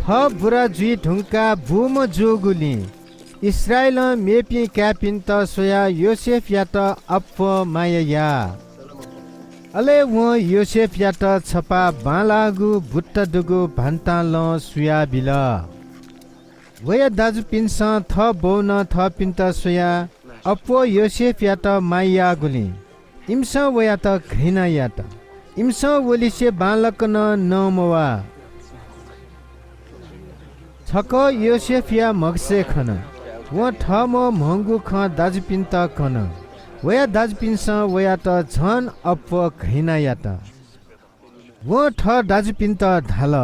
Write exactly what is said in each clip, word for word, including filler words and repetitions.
थः बुरा जुइ धुंकाः बूम्ह जूगुलिं इस्राएलं मेपिं काय्‌पिन्त स्वयाः योसेफयात अप्वः माया याः। अले वं योसेफयात छपा बांलाःगु बुट्टा दुगु भान्तां लं सुयाबिल। वया दाजुपिन्सं थःबौनं थःपिन्त स्वयाः अप्वः योसेफयात माया याःगुलिं इमिसं वयात घृणा यात। इमिसं व लिसे बांलाक नं नमवाः। छकः योसेफया म्हगसय् खन। वं थःम्हं म्हंगु खँ दाजुपिन्त कन। वया दाजुपिन्सं वयात झन अप्वः घृणा यात। वं थः दाजुपिन्त धाल,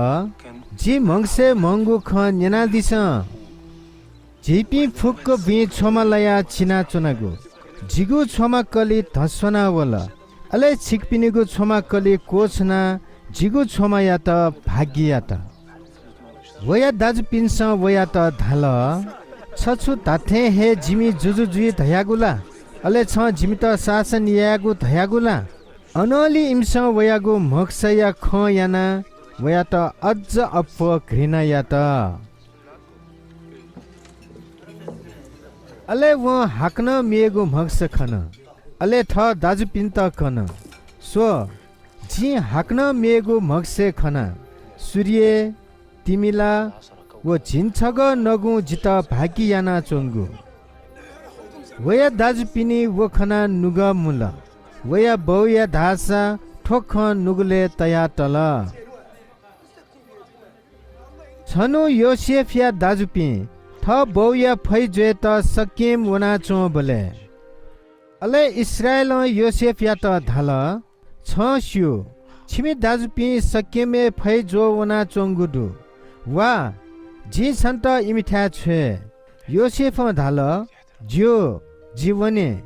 "जि म्हगसय् म्हंगु खँ न्यनादिसँ। झीपिं फुक्क बुँइ छ्वमा लयाः चिनाच्वनागु। जिगु छ्वमा कलि धस्वाना वल। अले छिकपिनिगु छ्वमा कलि क्वछुनाः जिगु छ्वमायात भाग्य यात।" वया दाजुपिन्सं वयात धाल, "छ छु धात्थें हे जिमि जुजु जुइ धयागु ला? अले छं जिमित शासन यायेगु धयागु ला?" अनंलि इमिसं वयागु म्हगसया खँ यानाः वयात अज्ज अप्वः घृणा यात। अले वं हाकनं मेगु म्हगस खन। अले थः दाजुपिन्त कन। स्व, जिं हाकनं मेगु म्हगसय् खना। सूर्य, तिमिला व झिंछगः नगुं जितः भाग्य यानाच्वंगु। वया दाजुपिनि व खनाः नुगः मुल। वया बौया धाःसा थ्व खँ नुगलय् तयातल। छन्हु योसेफया दाजुपिं थः बौया फै ज्वयेत शकेम वनाच्वंबलय्, अले इस्राएलं योसेफयात धाल, "छं स्यू, छिमि दाजुपिं शकेमय् फै ज्वः वनाच्वंगु दु। वा, जिं छन्त इमिथाय् छ्वये।" योसेफं धाल, "ज्यू, जि वने।"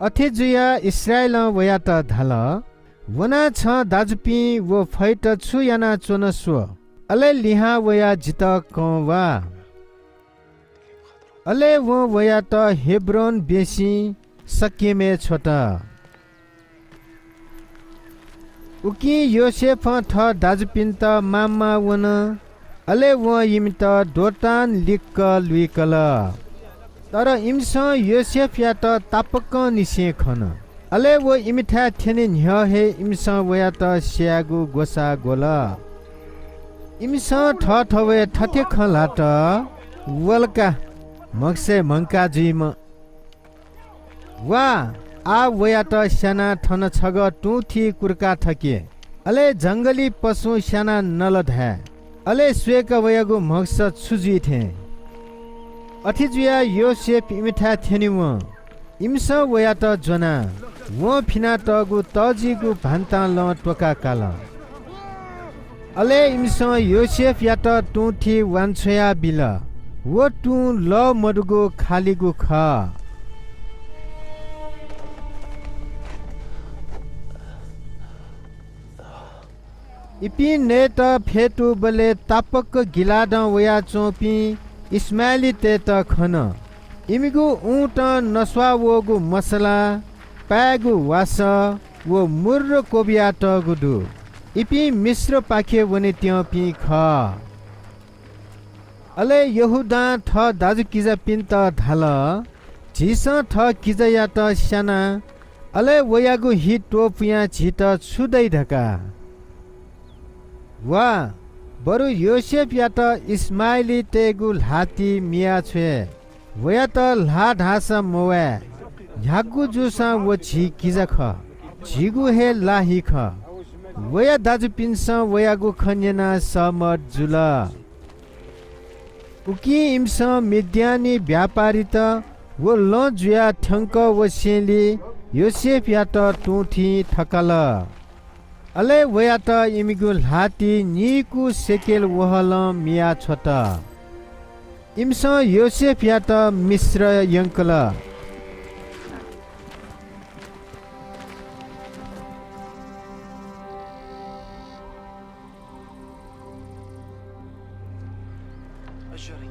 अथे जुयाः इस्राएलं वयात धाल, "वनाः छं दाजुपिं व फैत छु यानाच्वन स्व, अले लिहां वयाः जितः कं वा।" अले वं वयात हेब्रोन बेंसिं शकेमय् छ्वत। उकिं योसेफं थः दाजुपिन्त मांमाः वन, अले वं इमित दोतान लिक्क लुइकल। तर इमिसं योसेफयात तापाकंनिसें खन। अले व इमिथाय् थ्यने न्ह्यः हे इमिसं वयात स्यायेगु ग्वसाः ग्वल। इमिसं थःथवय् थथे खँ ल्हात, "वल का, म्हगसय् म्हंका जुइम्ह। वा, आः वयात स्यानाः थन छगः तुं थी कुर्का थके, अले जंगली पशुं स्यानाः नल धाये, अले स्वय्‌का वयागु म्हगस छु जुइ थें।" अथे जुयाः योसेफ इमिथाय् थ्यनेवं। इमिसं वयात ज्वनाः वं फिनातःगु तःजिगु भान्तां लं त्वकाः काल। अले इमिसं योसेफयात तुं थी वांछ्वया बिल। व तुं लः मदुगु खालिगु खः। इपिं नयेत फ्यतुबलय् तापाक गिलादं वयाच्वंपिं इश्माएलीतय्‌त खन। इमिगु ऊँतं नस्वाः वःगु मसला, पाय्‌गु वासः व मुर्र क्वबियातःगु दु। इपिं मिश्रपाखे वनेत्यंपिं खः। अले यहूदां थः दाजुकिजापिन्त धाल, "झीसं थः किजायात स्याना, अले वयागु हि त्वपुयां झीत छु दइ धकाः?" वा, बरु योसेफयात इश्माएलीतय्‌गु ल्हातिइ मियाछ्वये। वयात ल्हाः धाःसा मवाये, न्ह्यागु जूसां व झी किजा खः, झीगु हे ला हि खः। वया दाजुपिन्सं वयागु खँ न्यनाः सहमत जुल। उकिं इमिसं मिद्यानी व्यापारीत व लँ जुयाः थ्यंक वसेंलि योसेफयात तुं थी थकाल। अले वयात इमिगु ल्हातिइ नीकू सेकेल वहलं मियाछ्वत। इमिसं योसेफयात मिश्र यंकल।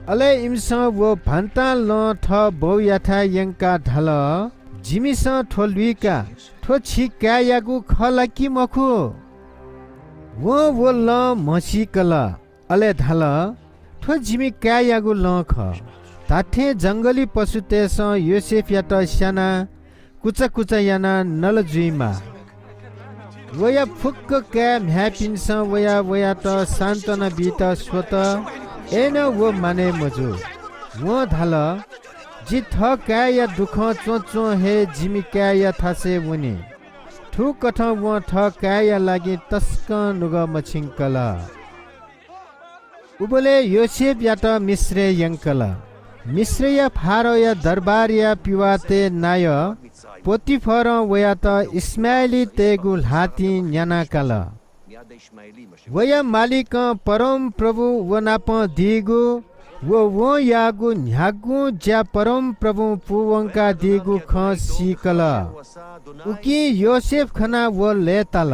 अले इमिसं व भान्तां लं थः बौयाथाय् यंकाः धाल, "जिमिसं थ्व लुइका, थ्व छि काय्‌यागु खः ला कि मखु?" वं व लँ म्हसीकल, अले धाल, "थ्व जिमि काय्‌यागु लँ खः।" धात्थें जंगली पशुतय्‌सं योसेफयात स्यानाः कुचा कुचा यानाः नल जुइमाः। वया फुक्क काय् म्ह्याय्‌पिन्सं वयाः वयात सान्त्वना बीत स्वत, अय्‌नं व मानय् मजू। वं धाल, "जि थः काय्‌या दुःखं च्वंच्वं हे जिमि काय्‌या थासय् वने।" थुकथं वं थः काय्‌या लागि तसकं नुगः मछिंकल। उबलय् योसेफयात मिश्रय् यंकल। मिश्रया फारोया दरबारया पिवातय् नायः पोतिफरं वयात इश्माएलीतय्‌गु ल्हातिं न्याना काल। वया मालिकं परमप्रभु व नाप दीगु व वं याःगु न्ह्यागुं ज्या परमप्रभुं पूवंकादीगु खँ सीकल। उकिं योसेफ खनाः व लय्‌ताल।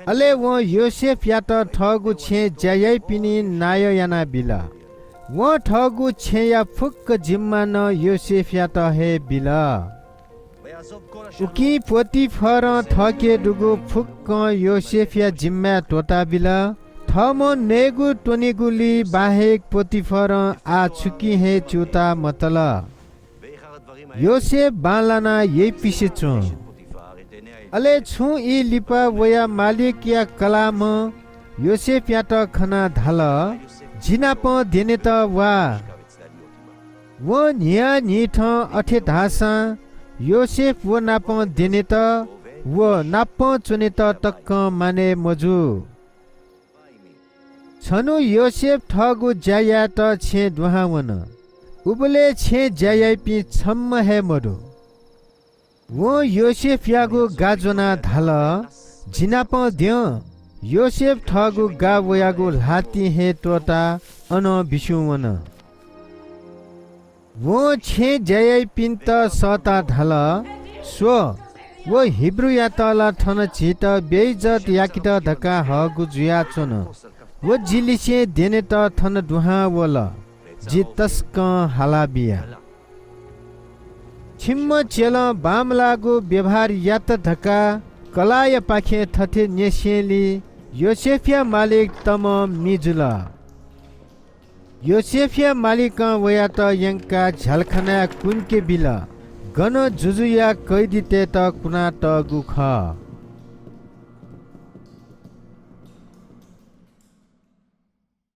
अले वं योसेफयात थःगु छेँय् ज्या याइपिनि नायः यानाबिल। वं थःगु छेँया फुक्क जिम्मा नं योसेफयात हे बिल। उकिं पोतिफरं थःके दुगु फुक्कं योसेफया जिम्माय् त्वःताबिल। थःम्हं नयेगु त्वनेगुली बाहेक पोतिफरं आः छुकिं हे च्यूताः मतल। योसेफ बांलानाः यइपिसे च्वं। अले छुं ई लिपा वया मालिकया कलाःम्हं योसेफयात खनाः धाल, "जि नाप द्यनेत वा।" वं न्हियान्हिथं अथे धाःसां योसेफ व नाप द्यनेत व नाप च्वनेत तकं मानय् मजू। छन्हु योसेफ थःगु ज्या यायेत छेँय् दुहां वन। उबलय् छेँय् ज्या याइपिं छम्ह हे मदु। वं योसेफयागु गा ज्वनाः धाल, "जि नाप द्यँ।" योसेफ थःगु गा वयागु ल्हातिं हे त्वःताः अनं बिस्युं वन। वं छेँय् ज्या याइपिन्त सःताः धाल, "स्व, व हिब्रूयात ला थन झीत बेइज्जत याकेत धकाः हःगु जुयाच्वन। व जिलिसें द्यनेत थन दुहां वल। जि तसकं हाला बिया।" छिम्ह चेलं बांमलाःगु व्‍यवहार यात धकाः कलाःयापाखें थथे न्‍यसेंलि योसेफया मालिक तमं मि जुल। योसेफया मालिकं वयात यंकाः झ्यालखानाय् कुंके बिल, गन जुजुया कैदीतय्‌त कुनातःगु खः।